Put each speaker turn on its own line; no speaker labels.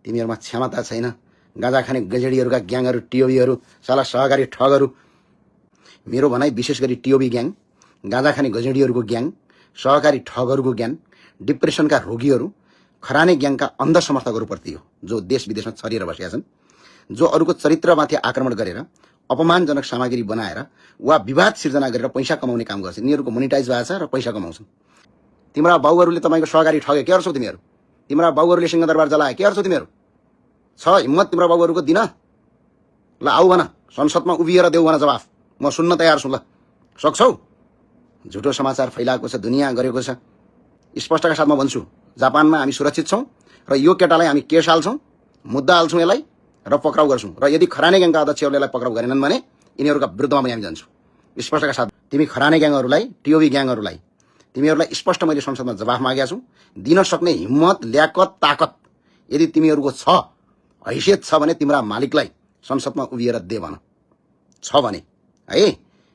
तिमीहरूमा क्षमता छैन। गाँजा खाने गजेडीहरूका ग्याङहरू, टिओबीहरू, साला सहकारी ठगहरू। मेरो भनाइ विशेष गरी टिओबी ग्याङ, गाँजा खाने गजेडीहरूको ग्याङ, सहकारी ठगहरूको ग्याङ, डिप्रेसनका रोगीहरू, खराने ग्याङका अन्ध समर्थकहरूप्रति हो, जो देश विदेशमा छरिएर बसेका छन्, जो अरूको चरित्रमाथि आक्रमण गरेर अपमानजनक सामग्री बनाएर वा विवाद सिर्जना गरेर पैसा कमाउने काम गर्छन्। यिनीहरूको मोनिटाइज भएको छ र पैसा कमाउँछन्। तिम्रा बाउहरूले तपाईँको सहकारी ठगे, के गर्छौ तिमीहरू? तिम्रा बाउहरूले सिंहदरबार जलाए, के गर्छौ तिमीहरू? छ हिम्मत तिम्रा बाउहरूको दिन? ल आऊ भन, संसदमा उभिएर देऊ भन जवाफ। म सुन्न तयार छु। ल सक्छौ? झुटो समाचार फैलाएको छ, दुनियाँ गरेको छ। स्पष्टका साथमा भन्छु, जापानमा हामी सुरक्षित छौँ र यो केटालाई हामी केस हाल्छौँ, मुद्दा हाल्छौँ यसलाई र पक्राउ गर्छौँ। र यदि खराने ग्याङका अध्यक्षहरूले यसलाई पक्राउ गरेनन् भने यिनीहरूका विरुद्धमा पनि हामी जान्छौँ स्पष्टका साथ। तिमी खराने ग्याङहरूलाई, टिओबी ग्याङहरूलाई, तिमीहरूलाई स्पष्ट मैले संसदमा जवाफ मागेका छु। दिन सक्ने हिम्मत, ल्याकत, ताकत यदि तिमीहरूको छ, हैसियत छ भने तिम्रा मालिकलाई संसदमा उभिएर दे भन। छ भने है।